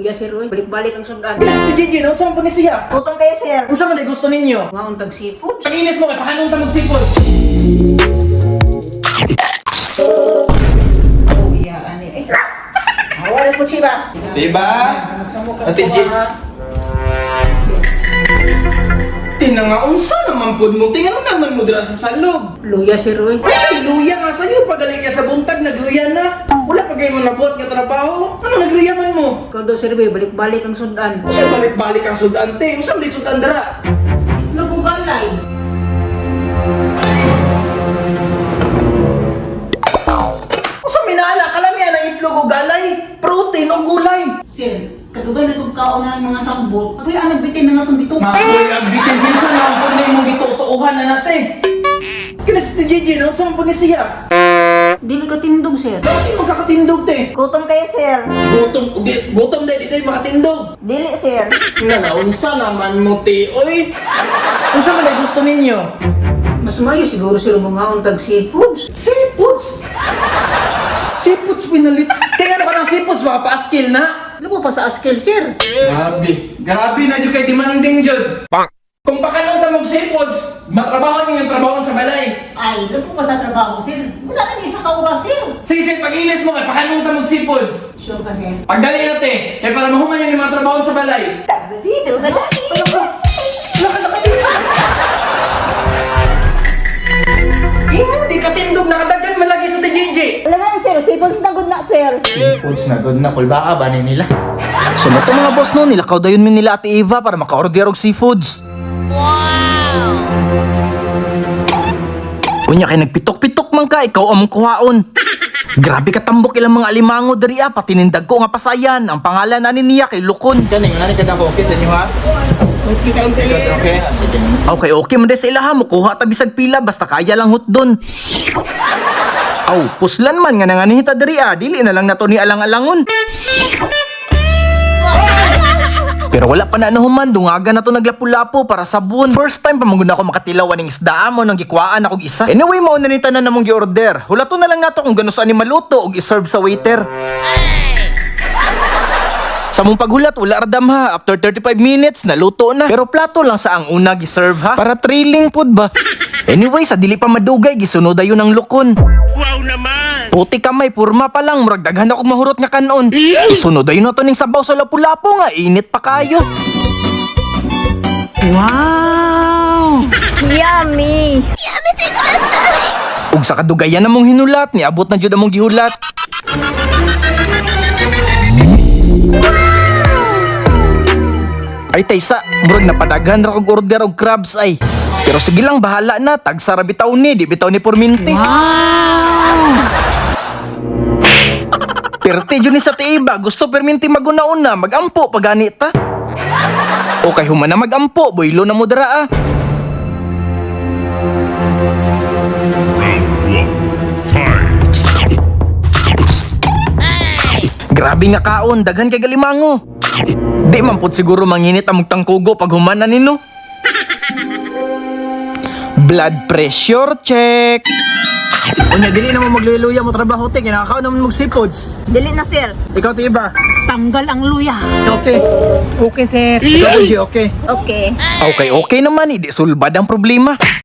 Luya, sir, oy. Balik-balik ang sudan. Bilis ni Gigi, no? Saan pa ni siya? Gutom kayo, sir. Unsa man day gusto ninyo? Nga untag seafood. Pag-inis mo kay pakanong ta magsipod. Oh, iya, ani. Eh. Wala po siya. Diba? Magsamo ka Ate sa G. kuha, ha? Tinanga unsa naman pud mo? Tingnan naman mo dira sa salog. Luya, sir, oy. Ay, siya, luya nga sa'yo. Pagaling niya sa buntag, nagluya na. Wala pa kayo mo nabuhat nga trabaho. Ano, nagluya man mo? Ikaw daw, sir, oy. Balik-balik ang sudan. Siya, balik-balik ang sudan, te. Unsa man di sudan dira? Itlog o galay. Unsa minala kalamian ang itlog o galay, protein o gulay. Sir, kadugay na tong kaon na ng mga sambot. Apoy ang nagbitin na nga tong bituka. Makoy, ang bitin pinsa na ang na imong gitutuuhan na nate. Kinas ni Gigi, no? Saan po ni siya? Dili ka tindog, sir. Bakit magkakatindog, te? Gutom kayo, sir. Gutom, di, gutom dahil di tayo makatindog. Dili, sir. Nanaunsa naman mo, te, oy. Unsa man ay gusto ninyo? Mas mayo siguro, sir, mo nga untag seafoods. Seafoods! Seafoods pinalit. Tingnan ka ng seafoods, baka pa-askil na. Lumo pa sa askil, sir. Grabe. Grabe na jud kay demanding jud. Kung pakanong ta mog seafoods, matrabaho ninyo yung trabaho sa balay. Ay, lumo pa sa trabaho, sir. Wala na isa ka oras, sir. Sige, sige, pag-ilis mo kay pakanong ta mog seafoods. Sure ka, sir. Pagdali na te, kay para mahuman yung mga trabaho sa balay. Dito ka na. Ano ka? Laka, laka, di. Imo di katindog nakadagan malagi sa TJJ. Wala na, sir. Sipon na good na, sir. Foods na good na kulbaa ba ni nila? So mo to mga boss no, nilakaw dayon mi nila Ate Eva para maka-order og seafoods. Wow! Unya kay nagpitok-pitok man ka, ikaw among kuhaon. Grabe ka tambok ilang mga alimango diri ah, pati nindag ko nga pasayan. Ang pangalan ani niya kay Lukon. Kaning nga ni kada ko okay sa inyo ha? Okay kayo, sir. Okay. Okay, okay man sa ilaha mo kuha ta bisag pila basta kaya lang hutdon. Aw, puslan man nga nanganihita diri ah, dili na lang nato ni alang-alangon. Pero wala pa na ano human, dungagan na to naglapu-lapo para sabon. First time pa man gud ako makatilaw aning isda mo nang gikuhaan akong isa. Anyway, mao na ni tanan namong gi-order. Hulato na lang nato kung gano sa ani maluto og i-serve sa waiter. Sa mong paghulat, wala radam ha. After 35 minutes, naluto na. Pero plato lang sa ang una giserve ha. Para thrilling pud ba? Anyway, sa dili pa madugay, gisunod ayon ang lukon. Wow naman! Puti kamay, purma pa lang, murag daghan ako mahurot nga kanon. Isunod ayon na to ning sabaw sa lapu-lapo nga, init pa kayo. Yummy. Ug sa kadugayan namong hinulat, niabot na jud among gihulat. Ay taysa, murag napadaghan ra kog order og crabs ay. Pero sige lang, bahala na, tagsa ra bitaw ni, di bitaw ni Porminti. Perte jud ni sa tiiba, gusto perminti maguna-una, magampo pagani ta. Okay, human na magampo, boylo na mo dara ah. Grabe nga kaon, daghan kay galimango. Di man pud siguro manginit ang tangkugo pag humana nino. Blood pressure check. Unya dili na mo magluluya mo trabaho te, kinakaon naman mo seafoods. Dili na, sir. Ikaw ti iba. Tanggal ang luya. Okay. Okay, sir. Ikaw G, okay. Okay. Okay, okay naman, hindi sulbad ang problema.